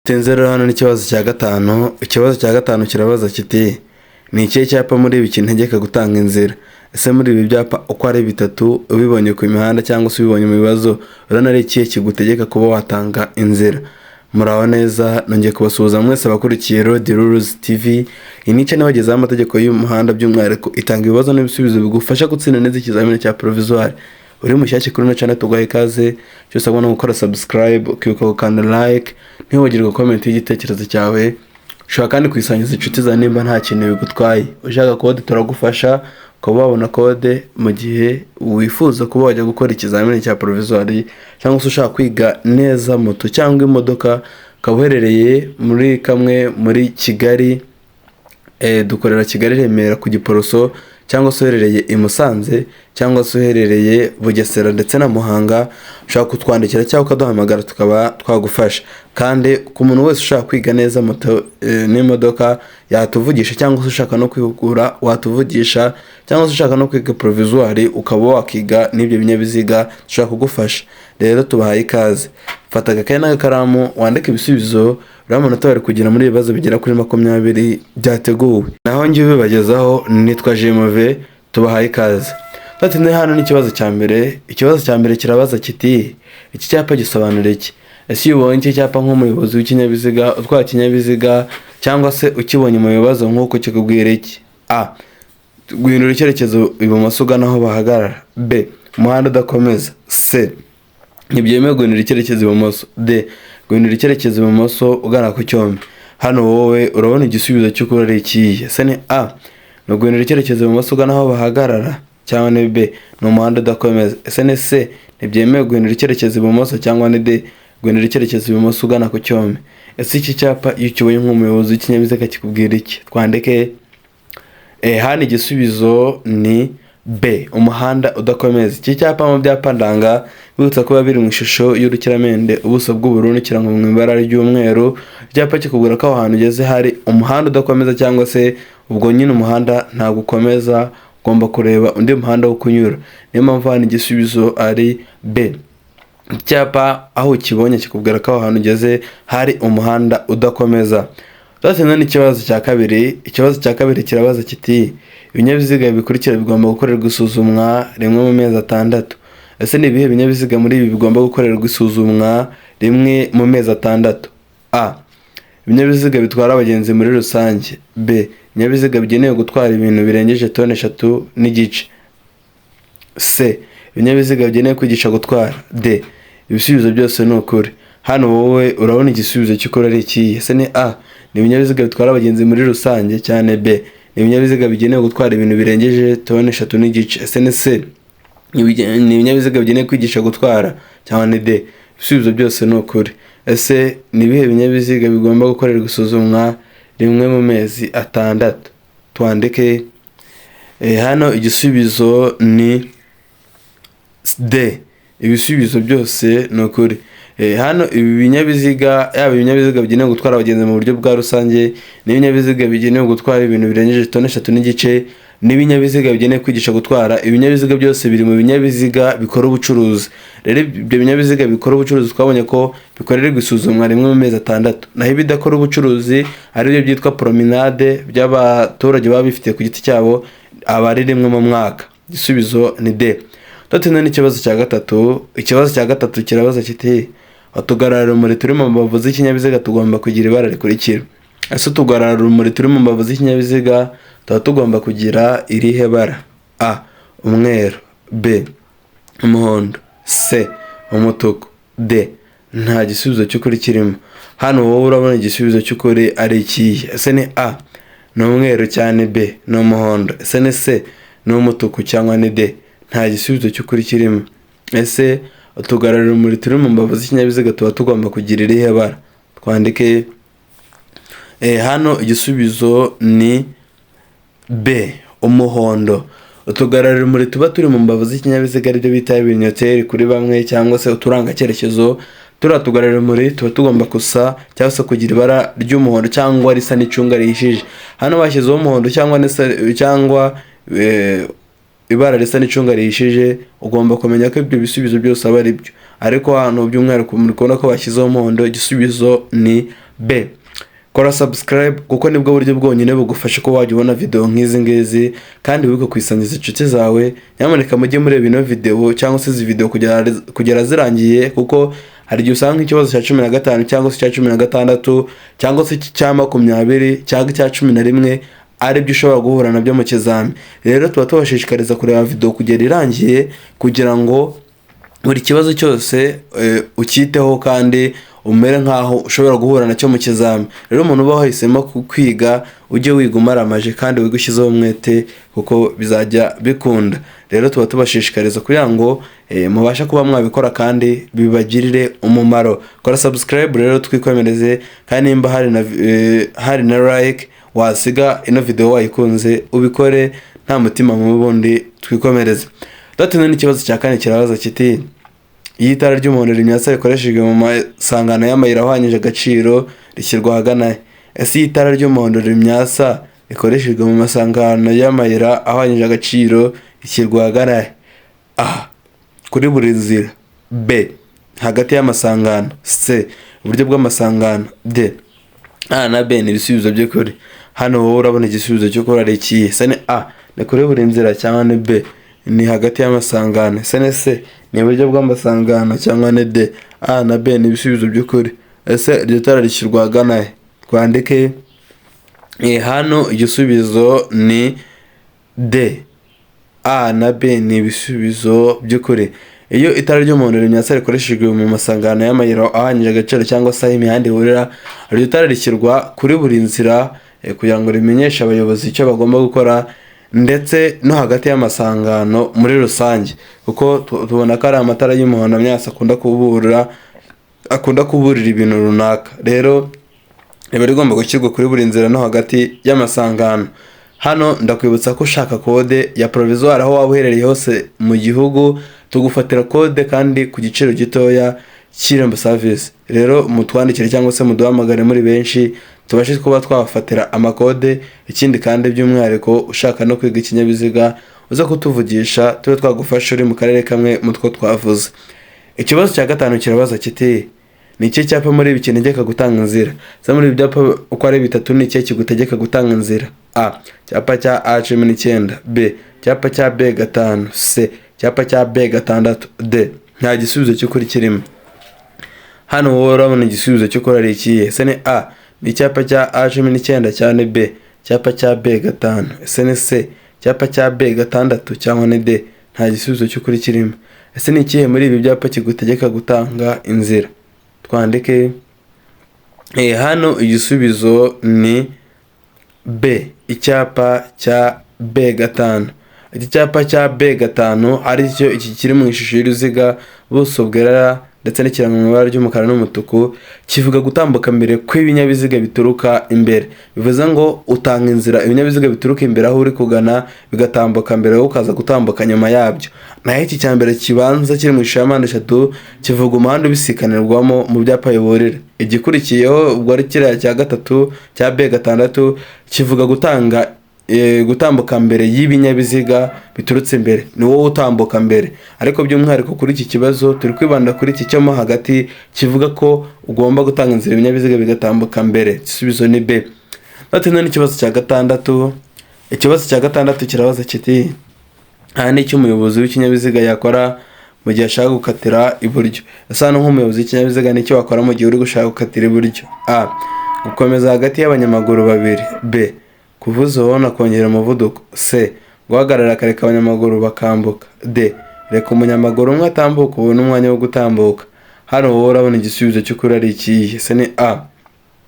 Tudatinze rero, hano n'ikibazo cya gatanu. Ikibazo cya gatanu kirabaza kiti: "Ni ikihe cyapa muri ibi kintegeka gutanga inzira?" Ese muri ibi byapa uko ari bitatu, ubibonye ku mihanda cyangwa se ubibonye mu bibazo, urabona ari ikihe kigutegeka kuba watanga inzira? Muraho neza, nongeye kubasuhuza mwese abakurikiye Road Rules TV. Iyi ni channel ibagezaho amategeko y'umuhanda, by'umwihariko itanga ibibazo n'ibisubizo bigufasha gutsinda neza ikizamini cya provisoire. Uri mushyashya kuri ino channel, tuguhaye ikaze. Icyo usabwa ni gukora subscribe, ukibuka gukanda like, ntiwibagirwe comment y'igitekerezo cyawe. Ushobora kandi kuyisangiza inshuti zawe nimba nta kintu bigutwaye. Ushaka code, turagufasha ukaba wabona code mu gihe wifuza kuba wajya gukora ikizamini cya provisoire, cyangwa se ushaka kwiga neza moto cyangwa imodoka, ukaba uherereye muri kamwe muri Kigali. Dukorera Kigali, Remera ku Giporoso, cyangwa se uherereye i Musanze, cyangwa se uherereye Bugesera ndetse na Muhanga, ushobora kutwandikira cyangwa ukaduhamagara tukaba twagufasha. Kandi ku muntu wese ushaka kwiga neza moto n'imodoka yatuvugisha, cyangwa se ushaka no kwihugura watuvugisha, cyangwa se ushaka no kwiga provisoire ukaba wakiga n'ibyo binyabiziga, dushobora kugufasha. Rero tubahaye ikaze. Fata agakaye n'agakaramu wandike ibisubizo, uriya amanota bari kugira muri ibi bibazo bigera kuri 20 byateguwe. Naho njye ubibagezaho nitwa Jemove. Tubahaye ikaze. Tudatinze, hano n'ikibazo cya mbere. Ikibazo cya mbere kirabaza kiti: "Iki cyapa gisobanura iki?" Ese iyo ubonye iki cyapa nk'umuyobozi w'ikinyabiziga, utwara ikinyabiziga, cyangwa se ukibonye mu bibazo nk'uko, kikubwira iki? A, guhindura icyerekezo ibumoso ugana aho bahagarara. B, umuhanda udakomeza. C, ntibyemewe guhindura icyerekezo ibumoso. D, guhindura icyerekezo ibumoso ugana ku cyombe. Hano wowe urabona igisubizo cy'ukuri ari ikihe? Ese ni A, ni uguhindura icyerekezo ibumoso ugana aho bahagarara, cyangwa ni B, ni umuhanda udakomeza? Ese ni C, ntibyemewe guhindura icyerekezo ibumoso, cyangwa ni D, guhindura icyerekezo ibumoso ugana ku cyombe? Ese iki cyapa iyo ukibonye nk'umuyobozi w'ikinyabiziga kikubwira iki? Twandike. Hano igisubizo ni B, umuhanda udakomeza. Iki cyapa mu byapa ndanga bibutsa kuba biri mu ishusho y'urukiramende, ubuso bw'ubururu n'ikirango mu ibara ry'umweru. Icyapa kikubwira ko aho hantu ugeze hari umuhanda udakomeza, cyangwa se ubwo nyine umuhanda ntabwo ukomeza, ugomba kureba undi muhanda wo kunyura. Niyo mpamvu hano igisubizo ari B. Icyapa aho ukibonye kikubwira ko aho hantu ugeze hari umuhanda udakomeza. Tudatinze n'ikibazo cya kabiri. Ikibazo cya kabiri kirabaza kiti: "Ibinyabiziga bikurikira bigomba gukorerwa isuzumwa rimwe mu mezi 6." Ese ni ibihe binyabiziga muri ibi bigomba gukorerwa isuzumwa rimwe mu mezi 6? A, ibinyabiziga bitwara abagenzi muri rusange. B, ibinyabiziga bigenewe gutwara ibintu birengeje toni 3.5. C, ibinyabiziga bigenewe kwigisha gutwara. D, ibisubizo byose ni ukuri. Hano wowe urabona igisubizo cy'ukuri ari ikihe? Ese ni A, ni ibinyabiziga bitwara abagenzi muri rusange, cyane B, ni ibinyabiziga bigenewe gutwara ibintu birengeje toni 3.5? Ese ni C, ni ibinyabiziga bigenewe kwigisha gutwara, cyangwa ni D, ibisubizo byose ni ukuri? Ese ni ibihe binyabiziga bigomba gukorerwa isuzumwa rimwe mu mezi 6? Twandike. Hano igisubizo ni D, ibisubizo byose ni ukuri. Hano ibi binyabiziga, yaba ibinyabiziga bigenewe gutwara abagenzi mu buryo bwa rusange, n'ibinyabiziga bigenewe gutwara ibintu birengeje toni 3.5, n'ibinyabiziga bigenewe kwigisha gutwara, ibinyabiziga byose biri mu binyabiziga bikora ubucuruzi. Rero ibyo binyabiziga bikora ubucuruzi twabonye ko bikorerwa isuzumwa rimwe mu mezi 6, naho ibidakora ubucuruzi, aribyo byitwa promenade by'abaturage baba bifitiye ku giti cyabo, aba ari rimwe mu mwaka. Igisubizo ni D. Tudatinze n'ikibazo cya gatatu. Ikibazo cya gatatu kirabaza kiti: "Utugarurarumuri turi mu mbavu z'ikinyabiziga tugomba kugira ibara rikurikira." Ese utugarurarumuri turi mu mbavu z'ikinyabiziga tuba tugomba kugira irihe bara? A, umweru. B, umuhondo. C, umutuku. D, nta gisubizo cy'ukuri kirimo. Hano wowe urabona igisubizo cy'ukuri ari ikihe? Ese ni A, ni umweru, cyane B, ni umuhondo? Ese ni C, ni umutuku, cyangwa ni D, nta gisubizo cy'ukuri kirimo? Ese utugarurarumuri turi mu mbavu z'ikinyabiziga tuba tugomba kugira irihe bara? Twandike. Hano igisubizo ni B, umuhondo. Utugarurarumuri tuba turi mu mbavu z'ikinyabiziga, aribyo bita ibinyoteri kuri bamwe, cyangwa se uturangacyerekezo, turiya tugarurarumuri tuba tugomba gusa cyangwa se kugira ibara ry'umuhondo cyangwa risa n'icunga rihishije. Hano bashyizeho umuhondo cyangwa ibara risa n'icunga rihishije, ugomba kumenya ko ibyo bisubizo byose aba ari byo. Ariko hano by'umwihariko muri kubona ko bashyizeho umuhondo, igisubizo ni B. Kora subscribe kuko nibwo buryo bwonyine bugufasha ko wajya ubona video nk'izi ngizi, kandi wibuke kuyisangiza inshuti zawe. Nyamuneka mujye mureba ino video cyangwa se izi video kugera zirangiye, kuko hari igihe usanga ikibazo cya 15 cyangwa se icya 16 cyangwa se icya 20 cyangwa icya 11 aribyo ushobora guhura nabyo mu kizami. Rero tuba tubashishikariza kureba video kugera irangiye kugira ngo buri kibazo cyose ucyiteho kandi umere nk'aho ushobora guhura nacyo mu kizami. Rero umuntu uba wahisemo kwiga, ujye wiga umaramaje kandi wige ushyizeho umwete, kuko bizajya bikunda. Rero tuba tubashishikariza kugira ngo mubashe kuba mwabikora kandi bibagirire umumaro. Kora subscribe rero twikomereze, kandi nimba hari na like wasiga ino video wayikunze, ubikore nta mutima mubi, ubundi twikomereze. Datinze n'ikibazo cya kane kirabaza kiti: iyo itara ry'umuhondo rimyatsa rikoreshejwe mu masangano y'amayira ahwanyije agaciro rishyirwa ahagana he? Ese iyo itara ry'umuhondo rimyatsa rikoreshejwe mu masangano y'amayira ahwanyije agaciro rishyirwa ahagana he? A, kuri buri nzira. B, hagati y'amasangano. C, iburyo bw'amasangano. D, A na B ni ibisubizo by'ukuri. Hano wowe urabona igisubizo cyo kuba ari ikihe? Ese ni A, ni kuri buri nzira, cyangwa ni B, ni hagati y'amasangano? Ese ni C, ni iburyo bw'amasangano, cyangwa ni D? A na B ni ibisubizo by'ukuri. Ese iryo tara rishyirwa ahagana he? Twandike. Hano igisubizo ni D. A na B ni ibisubizo by'ukuri. Iyo itara ry'umuhondo rimyatsa rikoreshejwe mu masangano y'amayira ahwanyije agaciro cyangwa se aho imihanda ihurira, iryo tara rishyirwa kuri buri nzira kugira ngo rimenyeshe abayobozi icyo bagomba gukora, ndetse no hagati y'amasangano muri rusange, kuko tubona ko ari amatara y'umuhondo amyatsa akunda kuburira ibintu runaka. Rero riba rigomba gushyirwa kuri buri nzira no hagati y'amasangano. Hano ndakwibutsa ko ushaka kode ya provisoire, aho waba uherereye hose mu gihugu tugufatira kode kandi ku giciro gitoya cy'Irembo Service. Rero mutwandikire cyangwa se muduhamagare muri benshi tubashe kuba twabafatira amakode. Ikindi kandi by'umwihariko ushaka no kwiga ikinyabiziga, uze kutuvugisha tube twagufasha uri mu karere kamwe mu two twavuze. Ikibazo cya gatanu kirabaza kiti: ni ikihe cyapa muri ibi kintegeka gutanga inzira? Se muri ibi byapa uko ari bitatu, ni ikihe kigutegeka gutanga inzira? A, icyapa cya A 19. B, icyapa cya B 5. C, icyapa cya B 6. D, nta gisubizo cy'ukuri kirimo. Hano wowe urabona igisubizo cy'ukuri ari ikihe? Ese ni A, ni icyapa cya A 19, cyangwa ni B, icyapa cya B 5? Ese ni C, icyapa cya B 6, cyangwa ni D, nta gisubizo cy'ukuri kirimo? Ese ni ikihe muri ibi byapa kigutegeka gutanga inzira? Twandike. Hano igisubizo ni B, icyapa cya B 5. Iki cyapa cya B 5 aricyo iki kiri mu ishusho y'uruziga, ubuso bwera ndetse n'ikirango mu ibara ry'umukara n'umutuku, kivuga gutambuka mbere kw'ibinyabiziga bituruka imbere. Bivuze ngo utanga inzira ibinyabiziga bituruka imbere aho uri kugana bigatambuka mbere, wowe ukaza gutambuka nyuma yabyo. Naho iki cya mbere kibanza kiri mu ishusho ya mpande eshatu kivuga umuhanda ubisikanirwamo mu byapa biburira. Igikurikiyeho ubwo ari kiriya cya gatatu cya B 6 kivuga gutambuka mbere y'ibinyabiziga biturutse imbere, ni wowe utambuka mbere. Ariko by'umwihariko kuri iki kibazo turi kwibanda kuri iki cyo mo hagati kivuga ko ugomba gutanga inzira ibinyabiziga bigatambuka mbere. Igisubizo ni B. Noneho n'ikibazo cya gatandatu. Ikibazo cya gatandatu kirabaza kiti: aha ni icyo umuyobozi w'ikinyabiziga yakora mu gihe ashaka gukatira iburyo. Ese hano nk'umuyobozi w'ikinyabiziga ni icyo wakora mu gihe uri gushaka gukatira iburyo? A, gukomeza hagati y'abanyamaguru babiri. B, kuvuza horn akongera umuvuduko. C, guhagarara akareka abanyamaguru bakambuka. D, reka umunyamaguru umwe atambuka ubone umwanya wo gutambuka. Hano wowe urabona igisubizo cy'ukuri ari ikihe? Ese ni A,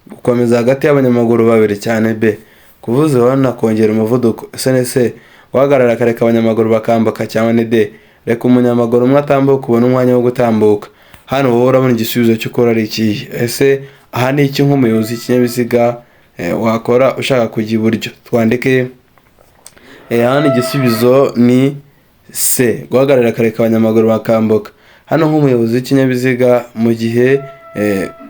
gukomeza hagati y'abanyamaguru babiri, cyane B, kuvuza horn akongera umuvuduko? Ese ni C, guhagarara akareka abanyamaguru bakambuka, cyangwa ni D, reka umunyamaguru umwe atambuka ubone umwanya wo gutambuka? Hano wowe urabona igisubizo cy'ukuri ari ikihe? Ese aha ni iki nk'umuyobozi w'ikinyabiziga wakora ushaka kujya iburyo? Twandike. Hano igisubizo ni C, guhagarara akareka abanyamaguru bakambuka. Hano nk'umuyobozi w'ikinyabiziga, mu gihe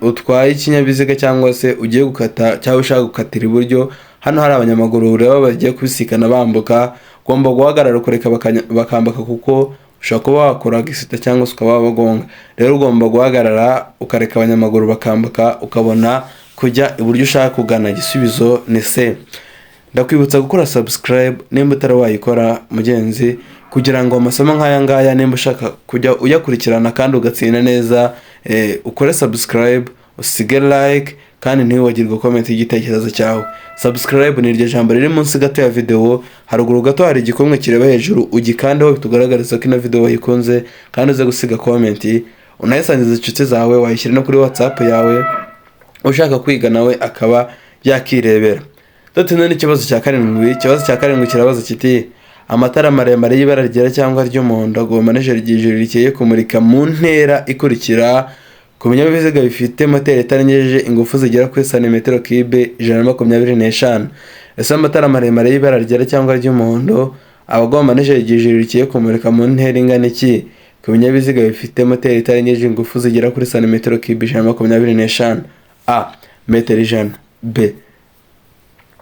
utwaye ikinyabiziga cyangwa se ugiye gukata cyangwa ushaka gukatira iburyo, hano hari abanyamaguru ureba bagiye kubisikana bambuka, ugomba guhagarara ukareka bakambuka kuko Ushobora kuba wakora accident cyangwa se ukaba wabagonga. Rero ugomba guhagarara, ukareka abanyamaguru bakambuka, ukabona kujya iburyo ushaka kugana. Igisubizo ni C. Ndakwibutsa gukora subscribe nimba utari wayikora, mugenzi, kugira ngo amasomo nk'aya ngaya, nimba ushaka kujya uyakurikirana kandi ugatsinda neza, ukore subscribe, usige like, kandi ntiwibagirwe comment y'igitekerezo cyawe. Subscribe ni iryo jambo riri munsi gato ya video. Haruguru gato hari igikumwe kireba hejuru, ugikandeho bitugaragariza ko ino video wayikunze, kandi uze gusiga comment, unayisangiza inshuti zawe, wayishyira no kuri WhatsApp yawe, ushaka kwiga nawe akaba yakirebera. Tutinze n'ikibazo cya karindwi. Ikibazo cya karindwi kirabaza kiti: amatara maremare y'ibara ryera cyangwa ry'umuhondo agomba nijoro igihe ijoro rikeye kumurika mu ntera ikurikira ku binyabiziga bifite moteri itarengeje ingufu zigera kuri santimetero kibe 125. Ese amatara maremare y'ibara ryera cyangwa ry'umuhondo aba agomba nijoro igihe ijoro rikeye kumurika mu ntera ingana iki ku binyabiziga bifite moteri itarengeje ingufu zigera kuri santimetero kibe 125? A, metero 100; B,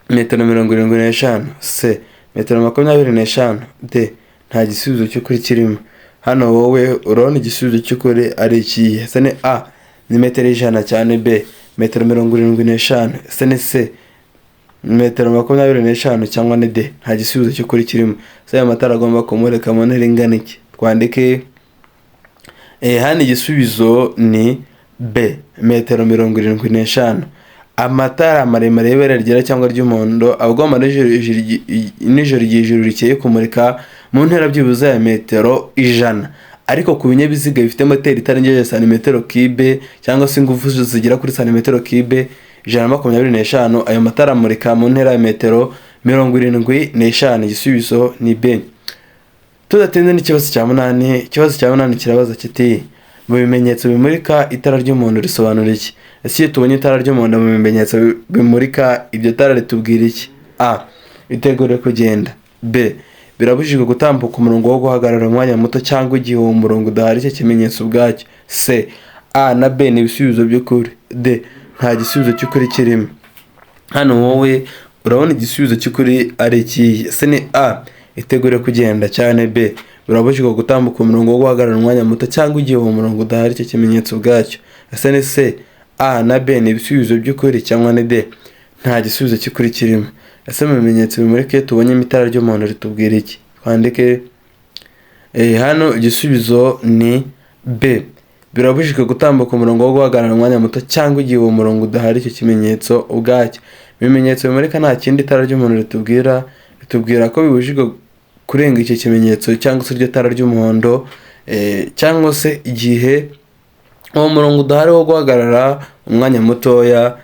metero 75; C, metero 25; D, nta gisubizo cy'ukuri kirimo. Hano wowe urabona igisubizo cy'ukuri ari ikihe? Ese ni A, ni metero 100 cyane; B, metero 75; ese ni C, metero 25; cyangwa ni D, nta gisubizo cy'ukuri kirimo? Ese aya matara agomba kumurika mu ntera ingana iki? Twandike. Hano igisubizo ni B, metero 75. Amatara maremare y'ibara ryera cyangwa ry'umuhondo aba agomba nijoro igihe ijoro rikeye kumurika mu ntera byibuze ya metero 100, ariko ku binyabiziga bifite moteri itarengeje santimetero kibe cyangwa se ingufu zigera kuri santimetero kibe 125, ayo matara amurika mu ntera ya metero 75. Igisubizo ni B. Tudatinze n'ikibazo cya munani. Ikibazo cya munani kirabaza kiti: mu bimenyetso bimurika, itara ry'umuhondo risobanura iki? Ese iyo tubonye itara ry'umuhondo mu bimenyetso bimurika, iryo tara ritubwira iki? A, itegure kugenda; B, birabujijwe gutambuka umurongo wo guhagarara umwanya muto cyangwa igihe uwo murongo udahari icyo kimenyetso ubwacyo; C, A na B ni ibisubizo by'ukuri; D, nta gisubizo cy'ukuri kirimo. Hano wowe urabona igisubizo cy'ukuri ari ikihe? Ese ni A, itegure kugenda, cyane B, birabujijwe gutambuka umurongo wo guhagarara umwanya muto cyangwa igihe uwo murongo udahari icyo kimenyetso ubwacyo? Ese ni C, A na B ni ibisubizo by'ukuri, cyangwa ni D, nta gisubizo cy'ukuri kirimo? Ese mu bimenyetso bimurika, iyo tubonyemo itara ry'umuhondo ritubwira iki? Twandike. Hano igisubizo ni B, birabujijwe gutambuka umurongo wo guhagarara umwanya muto cyangwa igihe uwo murongo udahari icyo kimenyetso ubwacyo. Ibimenyetso bimurika, nta kindi itara ry'umuhondo ritubwira, ritubwira ko bibujijwe kurenga icyo kimenyetso cyangwa se iryo tara ry'umuhondo, cyangwa se igihe uwo murongo udahari wo guhagarara umwanya mutoya.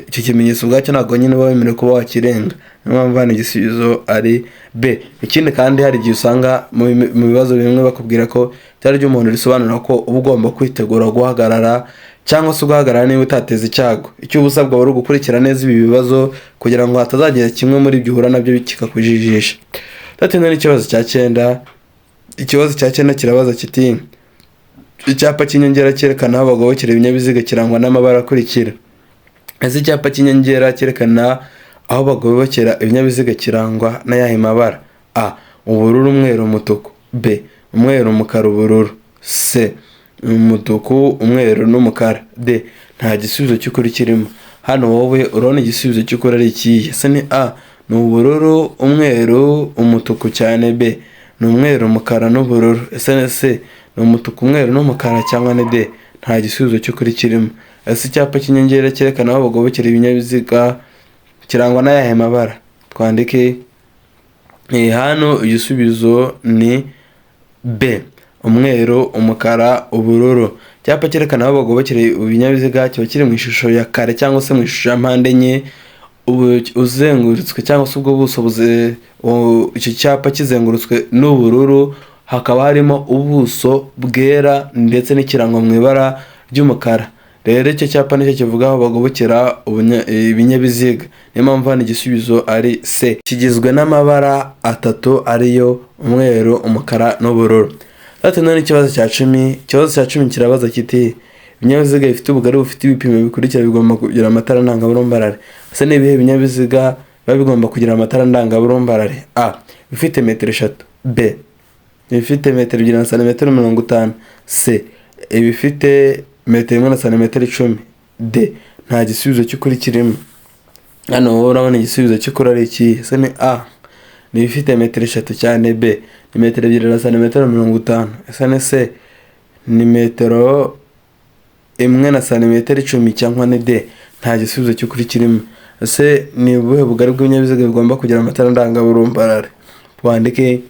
Icyo kimenyetso ubwacyo ntabwo nyine uba wemerewe kuba wakirenga. Niyo mpamvu hano igisubizo ari B. Ikindi kandi, hari igihe usanga mu bibazo bimwe bakubwira ko itara ry'umuhondo risobanura ko uba ugomba kwitegura guhagarara cyangwa se ugahagarara niba utateza icyago. Icyo uba usabwa wari ugukurikira neza ibi bibazo kugira ngo hatazagira kimwe muri ibyo uhura nabyo kikakujijisha. Tudatinze n'ikibazo cya cyenda. Ikibazo cya cyenda kirabaza kiti: icyapa cy'inyongera cyerekana aho bagobokera ibinyabiziga kirangwa n'amabara akurikira. Ese icyapa cy'inyongera cyerekana aho bagobokera ibinyabiziga kirangwa n'ayahe mabara? A, ubururu, umweru, umutuku; B, umweru, umukara, ubururu; C, umutuku, umweru n'umukara; D, nta gisubizo cy'ukuri kirimo. Hano wowe urabona igisubizo cy'ukuri ari ikihe? Ese ni A, ni ubururu, umweru, umutuku cyane; B, ni umweru, umukara n'ubururu; ese ni C, ni umutuku, umweru n'umukara, cyangwa ni D, nta gisubizo cy'ukuri kirimo? Ese icyapa cy'inyongera cyerekana aho bagobokera ibinyabiziga kirangwa n'ayahe mabara? Twandike. Hano igisubizo ni B, umweru, umukara, ubururu. Icyapa cyerekana aho bagobokera ibinyabiziga kiba kiri mu ishusho ya kare cyangwa se mu ishusho ya mpande enye, uzengurutswe cyangwa se ubwo buso, icyo cyapa kizengurutswe n'ubururu, hakaba harimo ubuso bwera ndetse n'ikirango mu ibara ry'umukara. Rero icyo cyapa nicyo kivuga aho bagobokera ibinyabiziga. Niyo mpamvu hano igisubizo ari C, kigizwe n'amabara atatu ariyo umweru, umukara n'ubururu. Tudatinze n'ikibazo cya 10. Ikibazo cya 10 kirabaza kiti: ibinyabiziga bifite ubugari bufite ibipimo bikurikira bigomba kugira amatara ndangaburumbarare. Ese ni ibihe binyabiziga biba bigomba kugira amatara ndangaburumbarare? A, bifite metero 3; B Ibifite metero 2 na santimetero 50. C, ibifite metero 1 na santimetero 10. D, nta gisubizo cy'ukuri kirimo. Hano wowe urabona igisubizo cy'ukuri ari ikihe? Se ni A, ni ibifite metero 3 cyane. B, ni metero 2 na santimetero 50. Ese ni C, ni metero 1 na santimetero 10, cyangwa ni D, nta gisubizo cy'ukuri kirimo. Ese ni ubuhe bugari bw'ibinyabiziga bigomba kugira amatara ndangaburumbarare? Wandike.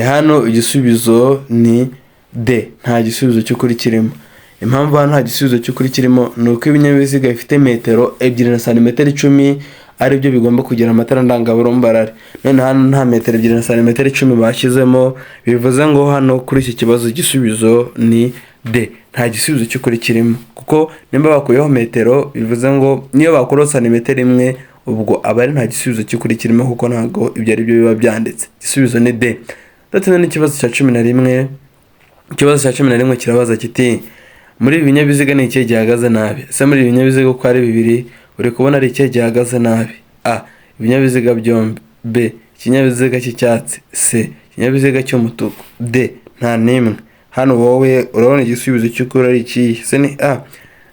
Hano igisubizo ni D, nta gisubizo cy'ukuri kirimo. Impamvu hano nta gisubizo cy'ukuri kirimo ni uko ibinyabiziga bifite metero 2 na santimetero 10 aribyo bigomba kugira amatara ndangaburumbarare. None hano nta metero 2 na santimetero 10 bashyizemo, bivuze ngo hano kuri iki kibazo igisubizo ni D, nta gisubizo cy'ukuri kirimo, kuko nimba bakuyeho metero bivuze ngo niyo bakuraho santimetero 1 ubwo aba ari nta gisubizo cy'ukuri kirimo, kuko ntabwo ibyo ari byo biba byanditse. Igisubizo ni D. Ndetse n'ikibazo cya 11. Ikibazo cya 11 kirabaza kiti: muri ibi binyabiziga ni ikihe gihagaze nabi? Ese muri ibi binyabiziga uko ari bibiri uri kubona ari ikihe gihagaze nabi? A, ibinyabiziga byombi. B, ikinyabiziga cy'icyatsi. C, ikinyabiziga cy'umutuku. D, nta n'imwe. Hano wowe urabona igisubizo cy'ukuri ari ikihe? Se ni A,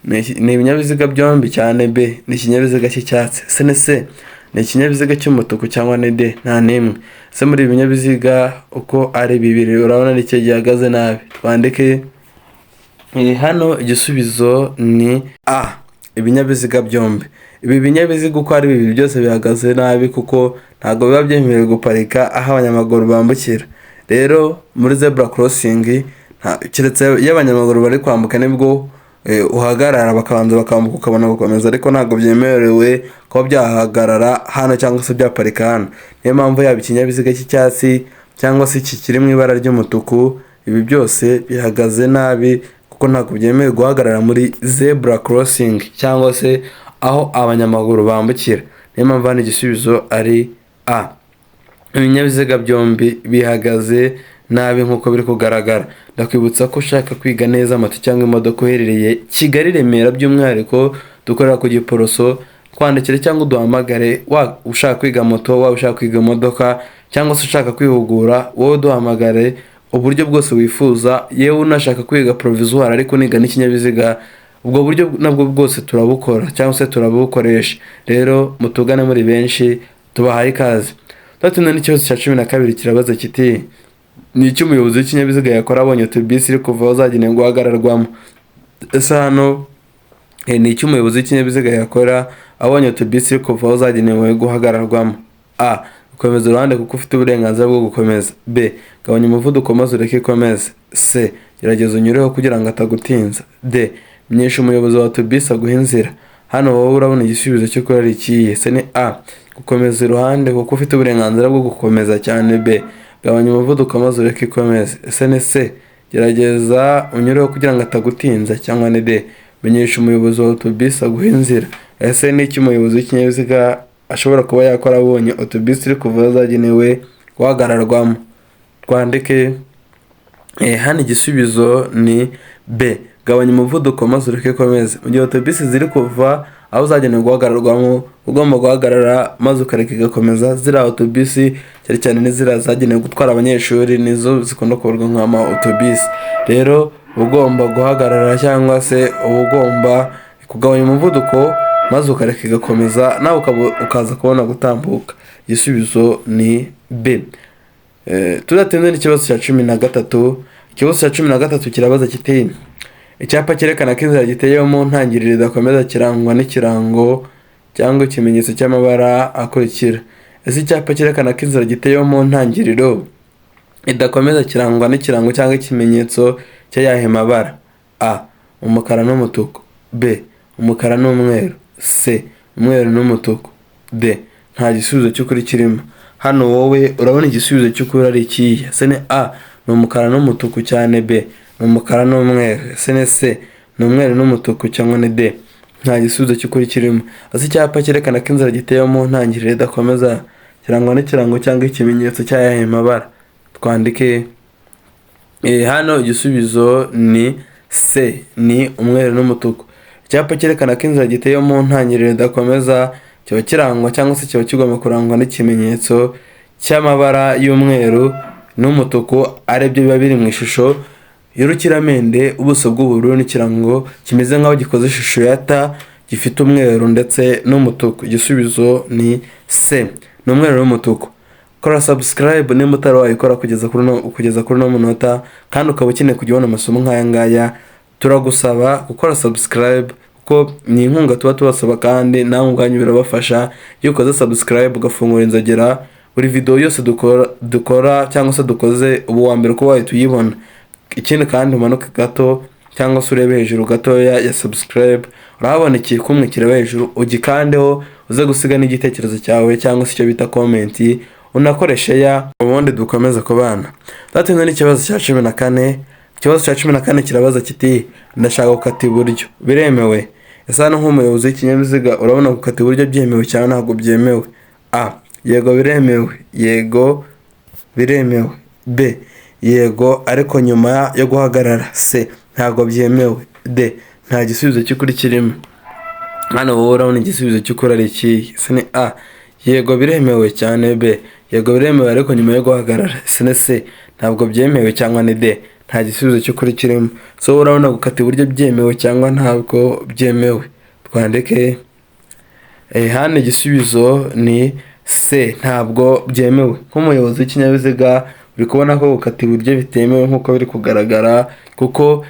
ni ibinyabiziga byombi cyane. B, ni ikinyabiziga cy'icyatsi. C ni C, ni ikinyabiziga cy'umutuku, cyangwa ni D, nta n'imwe. Se muri ibi binyabiziga uko ari bibiri urabona ari ikihe gihagaze nabi? Twandike. Hano igisubizo ni A, ibinyabiziga byombi. Ibi binyabiziga uko ari bibiri byose bihagaze nabi, kuko ntabwo biba byemerewe guparika aho abanyamaguru bambukira. Rero muri zebra crossing, keretse iyo abanyamaguru bari kwambuka nibwo uhagarara bakabanza bakambuka ukabona gukomeza, ariko ntabwo byemerewe kuba byahagarara hano cyangwa se byaparika hano. Niyo mpamvu yaba ikinyabiziga cy'icyatsi cyangwa se iki kiri mu ibara ry'umutuku, ibi byose bihagaze nabi, kuko ntabwo byemewe guhagarara muri zebra crossing cyangwa se aho abanyamaguru bambukira. Niyo mpamvu hano igisubizo ari A, ibinyabiziga byombi bihagaze nabi nk'uko biri kugaragara. Ndakwibutsa ko ushaka kwiga neza moto cyangwa imodoka uherereye Kigali, Remera by'umwihariko dukorera ku Giporoso, twandikire cyangwa uduhamagare. Waba ushaka kwiga moto, waba ushaka kwiga imodoka, cyangwa se ushaka kwihugura, wowe duhamagare uburyo bwose wifuza. Yewe unashaka kwiga provisoire ariko uniga n'ikinyabiziga, ubwo buryo nabwo bwose turabukora cyangwa se turabukoresha. Rero mutugane muri benshi, tubahaye ikaze. Turatsinda n'ikibazo cya 12 kirabaza kiti: ni icyo umuyobozi w'ikinyabiziga yakora abonye otobisi iri kuva aho zagenewe guhagararwamo? Ese hano ni icyo umuyobozi w'ikinyabiziga yakora abonye otobisi iri kuva aho zagenewe guhagararwamo? A, gukomeza uruhande kuko ufite uburenganzira bwo gukomeza. B, gabanya umuvuduko maze ureke ikomeze. C, gerageza unyureho kugira ngo atagutinza. D, menyesha umuyobozi wa otobisi aguhe inzira. Hano wowe urabona igisubizo cyo kuba ari ikihe? Se ni A, gukomeza iruhande kuko ufite uburenganzira bwo gukomeza cyane. B, gabanya umuvuduko maze ureke ikomeze. Ese ni C, gerageza unyureho kugira ngo atagutinza, cyangwa ni D, menyesha umuyobozi wa otobisi aguhe inzira. Ese ni iki umuyobozi w'ikinyabiziga ashobora kuba yakora abonye otobisi iri kuva aho zagenewe guhagararwamo? Twandike. Hano igisubizo ni B, gabanya umuvuduko maze ureke ikomeze. Mu gihe otobisi ziri kuva aho zagenewe guhagararwamo, ugomba guhagarara maze ukareka igakomeza. Ziriya otobisi cyane cyane ni ziriya zagenewe gutwara abanyeshuri, nizo zikunda kubarwa nk'ama otobisi. Rero uba ugomba guhagarara cyangwa se uba ugomba kugabanya umuvuduko maze ukareka igakomeza, nawe ukaza kubona gutambuka. Igisubizo ni B. Tudatinze n'ikibazo cya 13. Ikibazo cya 13 kirabaza kiti: icyapa cyerekana ko inzira giteyeho mu ntangiriro idakomeza kirangwa n'ikirango cyangwa ikimenyetso cy'amabara akurikira. Ese icyapa cyerekana ko inzira giteyeho mu ntangiriro idakomeza kirangwa n'ikirango cyangwa ikimenyetso cy'ayahe mabara? A, umukara n'umutuku. B, umukara n'umweru. C, umweru n'umutuku. D, nta gisubizo cy'ukuri kirimo. Hano wowe urabona igisubizo cy'ukuri ari ikihe? Se ni A, ni umukara n'umutuku cyane. B, ni umukara n'umweru. Ese ni C, ni umweru n'umutuku, cyangwa ni D, nta gisubizo cy'ukuri kirimo. Ese icyapa cyerekana ko inzira giteyeho mu ntangiriro idakomeza kirangwa n'ikirango cyangwa ikimenyetso cy'ayahe mabara? Twandike. Hano igisubizo ni C, ni umweru n'umutuku. Icyapa cyerekana ko inzira giteyeho mu ntangiriro idakomeza kiba kirangwa cyangwa se kiba kigomba kurangwa n'ikimenyetso cy'amabara y'umweru n'umutuku, aribyo biba biri mu ishusho y'urukiramende, ubuso bw'ubururu n'ikirango kimeze nk'aho gikoze ishusho ya T gifite umweru ndetse n'umutuku. Igisubizo ni C, ni umweru n'umutuku. Kora subscribe nimba utari wayikora kugeza kuri uno munota, kandi ukaba ukeneye kujya ubona amasomo nk'aya ngaya, turagusaba gukora subscribe kuko ni inkunga tuba tubasaba, kandi nawe ubwanyu birabafasha. Iyo ukoze subscribe ugafungura inzogera, buri video yose dukora cyangwa se dukoze, ubu wa mbere kuba wahita uyibona. Ikindi kandi, umanuke gato cyangwa se urebe hejuru gatoya ya subscribe, urahabona ikikumwe kireba hejuru, ugikandeho, uze gusiga n'igitekerezo cyawe cyangwa se icyo bita comment, unakoreshe ya ubundi dukomeze kubana. Tudatinze n'ikibazo cya 14. Ikibazo cya 14 kirabaza kiti: "Ndashaka gukata iburyo, biremewe?" Ese hano nk'umuyobozi w'ikinyabiziga urabona gukata iburyo byemewe cyangwa ntabwo byemewe? A, yego biremewe, yego biremewe. B, yego ariko nyuma yo guhagarara. C, ntabwo byemewe. D, nta gisubizo cy'ukuri kirimo. Hano wowe urabona igisubizo cy'ukuri ari ikihe? C ni A, yego biremewe cyane. B, yego biremewe ariko nyuma yo guhagarara. C ni C, ntabwo byemewe, cyangwa ni D, nta gisubizo cy'ukuri kirimo. So wowe urabona gukata iburyo byemewe cyangwa ntabwo byemewe? Twandike. Hano igisubizo ni C, ntabwo byemewe. Nk'umuyobozi w'ikinyabiziga uri kubona ko gukata iburyo bitemewe nk'uko biri kugaragara, kuko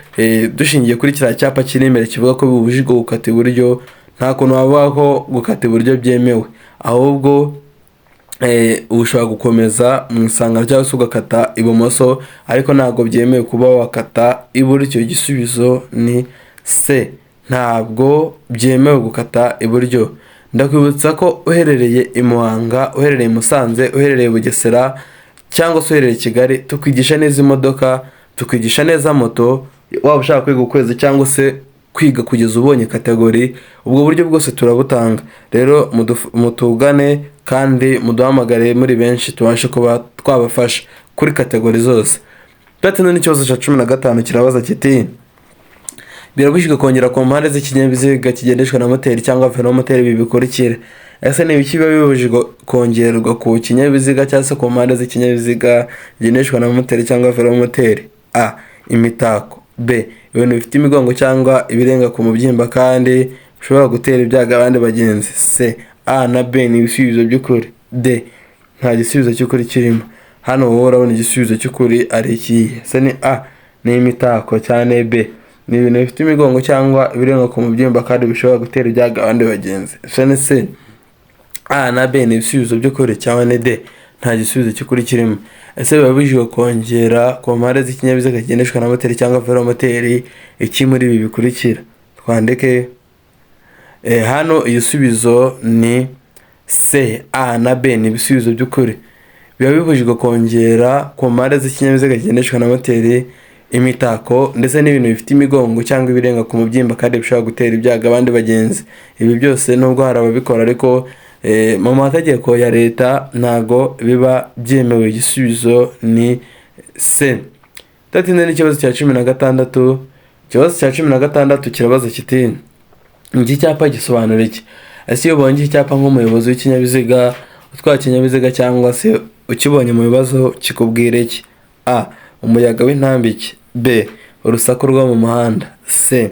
dushingiye kuri kiriya cyapa kiri imbere kivuga ko bibujijwe gukata iburyo, nta kuntu wavuga ko gukata iburyo byemewe. Ahubwo ushobora gukomeza mu isangano cyangwa se ugakata ibumoso, ariko ntabwo byemewe kuba wakata iburyo. Igisubizo ni C, ntabwo byemewe gukata iburyo. Ndakwibutsa ko uherereye i Muhanga, uherereye i Musanze, uherereye i Bugesera cyangwa se uherereye i Kigali, tukwigisha neza imodoka, tukwigisha neza moto. Waba ushaka kwiga ukwezi cyangwa se kwiga kugeza ubonye category, ubwo buryo bwose turabutanga. Rero mutugane kandi muduhamagare muri benshi, tubashe kuba twabafasha kuri category zose. Tudatinze n'ikibazo cya 15 kirabaza kiti: "Birabujijwe kongera ku mpande z'ikinyabiziga kigendeshwa na moteri cyangwa velomoteri ibi bikurikira." Ese ni ibiki biba bibujijwe kongerwa ku kinyabiziga cyangwa se ku mpande z'ikinyabiziga kigendeshwa na moteri cyangwa velomoteri? A, imitako. B, ibintu bifite imigongo cyangwa ibirenga ku mubyimba kandi bishobora gutera ibyago abandi bagenzi. C, A na B ni ibisubizo by'ukuri. D, nta gisubizo cy'ukuri kirimo. Hano wowe urabona igisubizo cy'ukuri ari ikihe? C ni A, ni imitako, cyane. B, ni ibintu bifite imigongo cyangwa ibirenga ku mubyimba kandi bishobora gutera ibyago abandi bagenzi. C ni C, A na B ni ibisubizo by'ukuri, cyangwa ni D, nta gisubizo cy'ukuri kirimo. Ese biba bibujijwe kongera ku mpande z'ikinyabiziga kigendeshwa na moteri cyangwa velomoteri iki muri ibi bikurikira? Twandike. Hano igisubizo ni C, A na B ni ibisubizo by'ukuri. Biba bibujijwe kongera ku mpande z'ikinyabiziga kigendeshwa na moteri imitako ndetse n'ibintu bifite imigongo cyangwa ibirenga ku mubyimba kandi bishobora gutera ibyago abandi bagenzi. Ibi byose nubwo hari ababikora, ariko mu mategeko ya leta ntago biba byemewe. Igisubizo ni C. Tudatinze n'ikibazo cya 16. Ikibazo cya 16 kirabaza kiti: "Iki cyapa gisobanura iki?" Ese iyo ubonye iki cyapa nk'umuyobozi w'ikinyabiziga, utwara ikinyabiziga cyangwa se ukibonye mu bibazo, kikubwira iki? A, umuyaga w'intambike. B, urusaku rwo mu muhanda. C,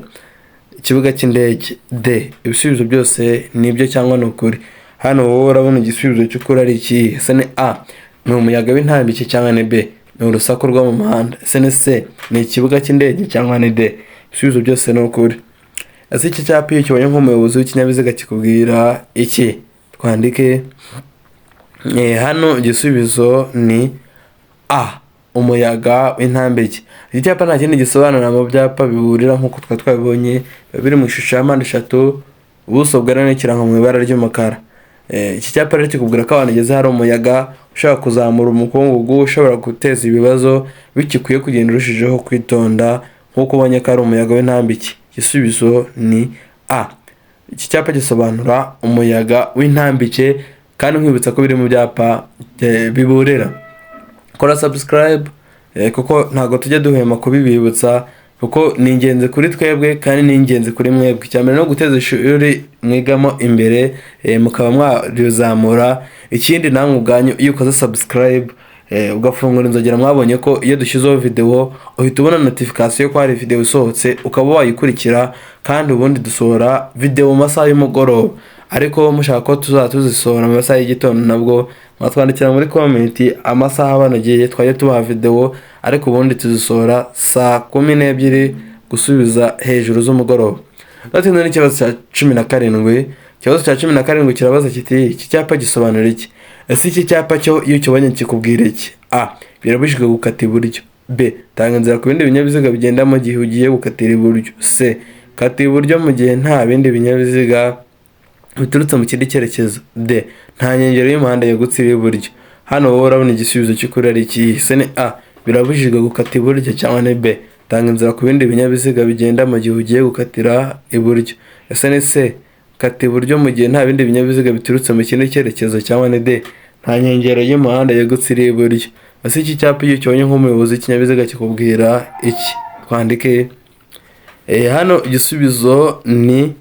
ikibuga cy'indege. D, ibisubizo byose ni ibyo cyangwa ni ukuri. Hano wowe urabona igisubizo cy'ukuri ari ikihe? Ese ni A, ni umuyaga w'intambike, cyangwa ni B, ni urusaku rwo mu muhanda? Ese ni C, ni ikibuga cy'indege, cyangwa ni D, ibisubizo byose ni ukuri? Ese iki cyapa iyo ukibonye nk'umuyobozi w'ikinyabiziga kikubwira iki? Twandike. Hano igisubizo ni A, umuyaga w'intambike. Iki cyapa nta kindi gisobanura mu byapa biburira nk'uko twari twabibonye, biba biri mu ishusho ya mpande eshatu, ubuso bwera n'ikirango mu ibara ry'umukara. Iki cyapa rero kikubwira ko ahantu ugeze hari umuyaga ushobora kuzamura umukungugu, ushobora guteza ibibazo, bityo ukwiye kugenda urushijeho kwitonda nk'uko ubonye ko ari umuyaga w'intambike. Igisubizo ni A. Iki cyapa gisobanura umuyaga w'intambike, kandi nkwibutsa ko biri mu byapa biburira. Kora subscribe, kuko ntabwo tujya duhema kubibibutsa, kuko ni ingenzi kuri twebwe kandi ni ingenzi kuri mwebwe. Icya mbere no guteza ishuri mwigamo imbere, mukaba mwarizamura. Ikindi namwe ubwanyu iyo ukoze subscribe ugafungura inzogera. Mwabonye ko iyo dushyizeho videwo uhita ubona notification ko hari videwo isohotse, ukaba wayikurikira. Kandi ubundi dusohora videwo mu masaha y'umugoroba, ariko mushaka ko tuzaba tuzisohora mu masaha y'igitondo, nabwo mwatwandikira muri comment amasaha abanogeye twajya tubaha videwo. Ariko ubundi tuzisohora saa 12 gusubiza hejuru z'umugoroba. Tudatinze n'ikibazo cya 17. Ikibazo cya 17 kirabaza kiti: iki cyapa gisobanura iki? Ese iki cyapa cyo iyo ukibonye kikubwira iki? A, birabujijwe gukata iburyo. B, tanga inzira ku bindi binyabiziga bigenda mu gihe ugiye gukatira iburyo. C, kata iburyo mu gihe nta bindi binyabiziga biturutse mu kindi cyerekezo. D, nta nkengero y'umuhanda yegutse iri iburyo. Hano wowe urabona igisubizo cy'ukuri ari ikihe? Se ni A, birabujijwe gukata iburyo, cyangwa ni B, tanga inzira ku bindi binyabiziga bigenda mu gihe ugiye gukatira iburyo? Ese ni C, kata iburyo mu gihe nta bindi binyabiziga biturutse mu kindi cyerekezo, cyangwa ni D, nta nkengero y'umuhanda yegutse iri iburyo? Ese iki cyapa iyo ukibonye nk'umuyobozi w'ikinyabiziga kikubwira iki? Twandike. Hano igisubizo ni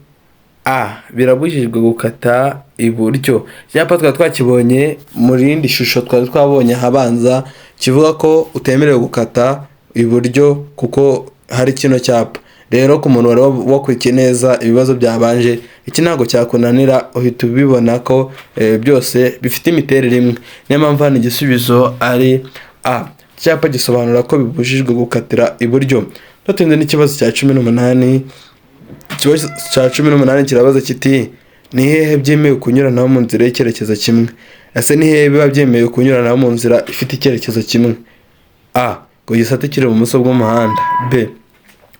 A, birabujijwe gukata iburyo. Icyapa twari twakibonye mu rindi shusho twari twabonye ahabanza, kivuga ko utemerewe gukata iburyo kuko hari kino cyapa. Rero ku muntu wari wakurikiye neza ibibazo byabanje, iki ntabwo cyakunanira, uhita ubibona ko byose bifite imiterere imwe. Niyo mpamvu hano igisubizo ari A, icyapa gisobanura ko bibujijwe gukatira iburyo. Tudatinze n'ikibazo cya 18. Ikibazo cya 18 kirabaza kiti: ni hehe byemewe kunyuranaho mu nzira y'icyerekezo kimwe? Ese ni hehe biba byemewe kunyuranaho mu nzira ifite icyerekezo kimwe? A, ku gisate kiri ibumoso bw'umuhanda. B,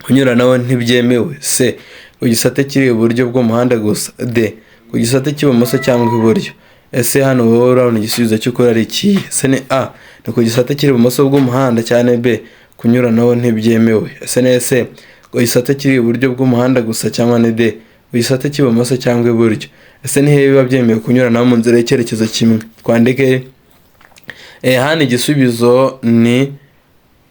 kunyuranaho ntibyemewe. C, ku gisate kiri iburyo bw'umuhanda gusa. D, ku gisate cy'ibumoso cyangwa iburyo. Ese hano wowe urabona igisubizo cy'ukuri ari ikihe? Ese ni A, ni ku gisate kiri ibumoso bw'umuhanda, cyane B, kunyuranaho ntibyemewe? Ese ni C, ku gisate kiri iburyo bw'umuhanda gusa, cyangwa ni D, ku gisate cy'ibumoso cyangwa iburyo? Ese ni hehe biba byemewe kunyuranaho mu nzira y'icyerekezo kimwe? Twandike. Hano igisubizo ni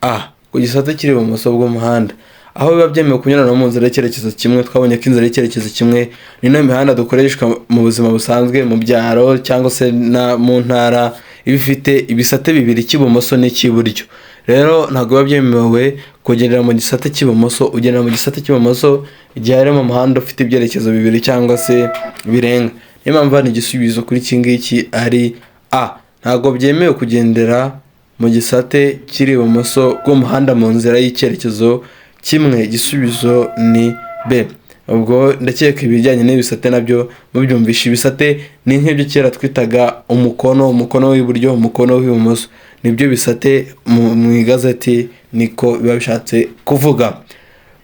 A, ku gisate kiri ibumoso bw'umuhanda, aho biba byemewe kunyuranaho mu nzira y'icyerekezo kimwe. Twabonye ko inzira y'icyerekezo kimwe ni ino mihanda dukoreshwa mu buzima busanzwe mu byaro cyangwa se na mu ntara, iba ifite ibisate bibiri, icy'ibumoso n'icy'iburyo. Rero ntabwo biba byemewe kugendera mu gisate cy'ibumoso. Ugendera mu gisate cy'ibumoso igihe hari mu muhanda ufite ibyerekezo bibiri cyangwa se birenga. Niyo mpamvu hano igisubizo kuri iki ngiki ari A, ntabwo byemewe kugendera mu gisate kiri ibumoso bw'umuhanda mu nzira y'icyerekezo kimwe. Igisubizo ni B. Ubwo ndakeka ibijyanye n'ibisate nabyo mubyumvisha. Ibisate ni nk'ibyo kera twitaga umukono, umukono w'iburyo, umukono w'ibumoso, nibyo bisate mu igazeti, niko biba bishatse kuvuga.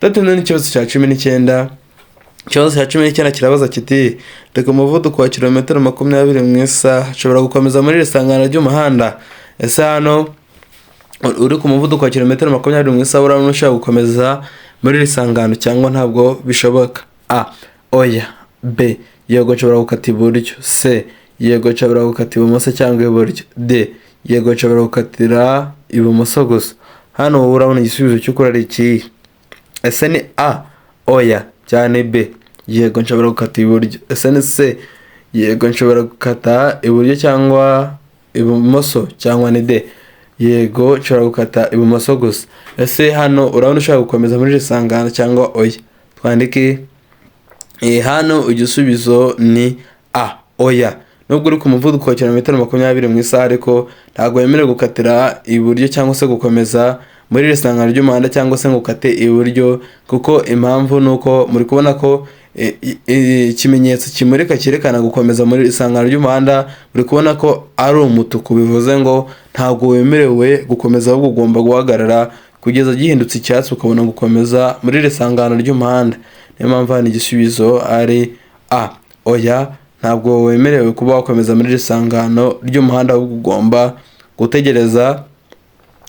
Tudatinze n'ikibazo cya 19. Ikibazo cya 19 kirabaza kiti: reka umuvuduko wa kilometero 20 mu isaha, nshobora gukomeza muri iri sangano ry'umuhanda? Ese hano uri ku muvuduko wa kilometero 20 mu isaha, urabona ushobora gukomeza muri iri sangano cyangwa ntabwo bishoboka? A, oya. B, yego nshobora gukata iburyo. C, yego nshobora gukata ibumoso cyangwa iburyo. D, yego nshobora gukatira ibumoso gusa. Hano wowe urabona igisubizo cy'ukuri ari ikihe? Ese ni A, oya, cyane? B, yego nshobora gukata iburyo. Ese ni C, yego nshobora gukata iburyo cyangwa ibumoso, cyangwa ni D, yego nshobora gukata ibumoso gusa? Ese hano urabona ushobora gukomeza muri iri sangano cyangwa oya? Twandike. Hano igisubizo ni A, oya. Nubwo uri ku muvuduko wa kilometero 20 mu isaha, ariko ntabwo wemerewe gukatira iburyo cyangwa se gukomeza muri iri sangano ry'umuhanda cyangwa se ngo ukate iburyo, kuko impamvu ni uko muri kubona ko ikimenyetso kimurika cyerekana gukomeza muri iri sangano ry'umuhanda, muri kubona ko ari umutuku, bivuze ngo ntabwo wemerewe gukomeza, ahubwo ugomba guhagarara kugeza gihindutse icyatsi ukabona gukomeza muri iri sangano ry'umuhanda. Niyo mpamvu hano igisubizo ari A, oya, ntabwo wemerewe kuba wakomeza muri iri sangano ry'umuhanda, ahubwo ugomba gutegereza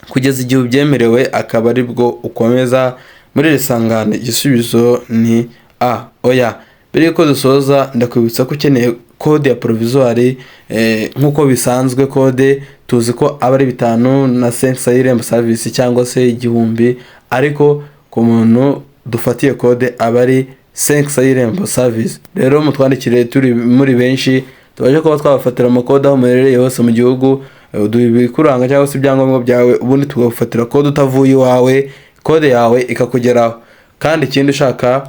kugeza igihe ubyemerewe, akaba aribwo ukomeza muri iri sangano. Igisubizo ni A, oya. Mbere yuko dusoza, ndakwibutsa ko ukeneye kode ya provisoire, nk'uko bisanzwe kode tuzi ko aba ari 500 na 500 y'Irembo service cyangwa se 1000, ariko ku muntu dufatiye kode aba ari 500 y'Irembo service. Rero mutwandikire turi muri benshi, tubashe kuba twabafatira amakode aho muherereye hose mu gihugu. Uduha ibikuranga cyangwa se ibyangombwa byawe, ubundi tugafatira kode utavuye iwawe, kode yawe ikakugeraho. Kandi ikindi, ushaka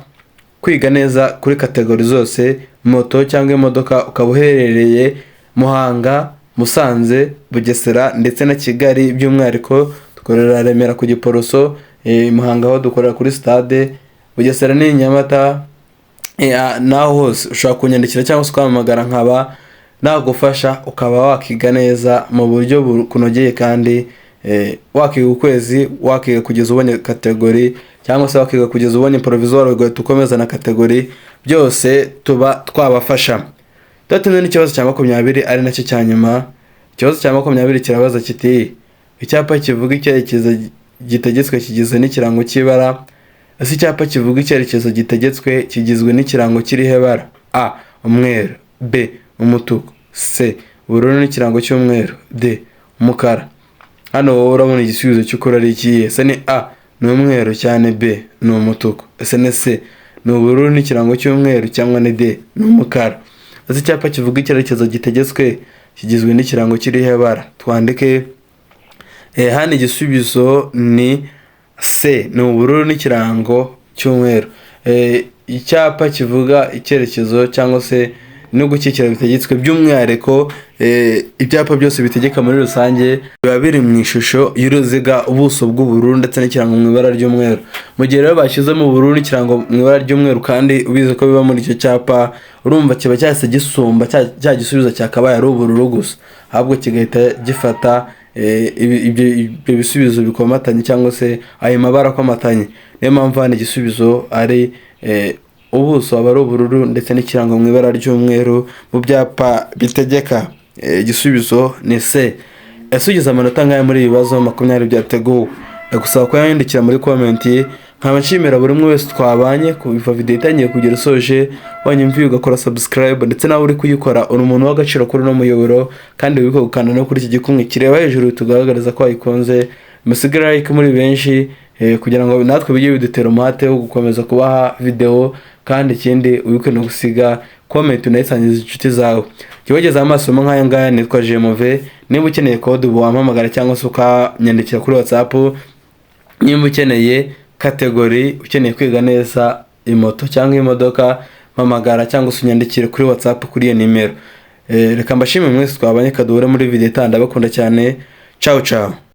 kwiga neza kuri category zose, moto cyangwa imodoka, ukaba uherereye Muhanga, Musanze, Bugesera ndetse na Kigali, by'umwihariko dukorera Remera ku Giporoso, Muhanga aho dukorera kuri stade, Bugesera ni Nyamata, naho hose ushobora kunyandikira cyangwa se ukampamagara nkaba nagufasha, ukaba wakiga neza mu buryo bukunogeye. Kandi wakiga ukwezi, wakiga kugeza ubonye category, cyangwa se wakiga kugeza ubonye provisoire ugahita ukomeza na category, byose tuba twabafasha. Tudatinze n'ikibazo cya 20 ari nacyo cya nyuma. Ikibazo cya 20 kirabaza kiti: icyapa kivuga icyerekezo gitegetswe kigizwe n'ikirango cy'ibara. Ese icyapa kivuga icyerekezo gitegetswe kigizwe n'ikirango kiriho ibara? A, umweru; B, umutuku; C, ubururu n'ikirango cy'umweru; D, umukara. Hano wowe urabona igisubizo cy'ukuri ari ikihe? Ese ni A, ni umweru cyane; B, ni umutuku; ese ni C, ni ubururu n'ikirango cy'umweru; cyangwa ni D, ni umukara? Ese icyapa kivuga icyerekezo gitegetswe kigizwe n'ikirango kiriho ibara? Twandike. Hano igisubizo ni C, ni ubururu n'ikirango cy'umweru. Icyapa kivuga icyerekezo cyangwa se no gukikira bitegetswe, by'umwihariko ibyapa byose bitegeka muri rusange biba biri mu ishusho y'uruziga, ubuso bw'ubururu ndetse n'ikirango mu ibara ry'umweru. Mu gihe rero bashyizemo ubururu n'ikirango mu ibara ry'umweru, kandi ubizi ko biba muri icyo cyapa, urumva kiba cyahise gisumba cya gisubizo cyakabaye ari ubururu gusa, ahubwo kigahita gifata ibyo bisubizo bikomatanye cyangwa se ayo mabara akomatanye. Niyo mpamvu hano igisubizo ari ubuso aba ari ubururu ndetse n'ikirango mu ibara ry'umweru mu byapa bitegeka. Igisubizo ni C. Ese ugize amanota angahe muri ibi bibazo 20 byateguwe? Ndagusaba kuyandikira muri comment. Nkaba nshimira buri umwe wese twabanye kuva video itangiye kugera isoje, wanyumviye ugakora subscribe, ndetse nawe uri kuyikora uri umuntu w'agaciro kuri uno muyoboro. Kandi wibuke gukanda no kuri iki gikumwe kireba hejuru tugaragariza ko wayikunze, musigare like muri benshi, kugira ngo natwe bijye bidutera umuhate wo gukomeza kubaha video. Kandi ikindi, wibuke no gusiga comment unayisangiza inshuti zawe. Jya amasomo nk'aya ngaya. Nitwa Jemove. Niba ukeneye kode, ubu wampamagara cyangwa se ukanyandikira kuri WhatsApp. Niba ukeneye category, ukeneye kwiga neza imoto cyangwa imodoka, mpamagara cyangwa se unyandikire kuri WhatsApp kuri iyo nimero. Reka mbashime mwese twabanye, kaduhure muri video itaha. Ndabakunda cyane. Ciao ciao.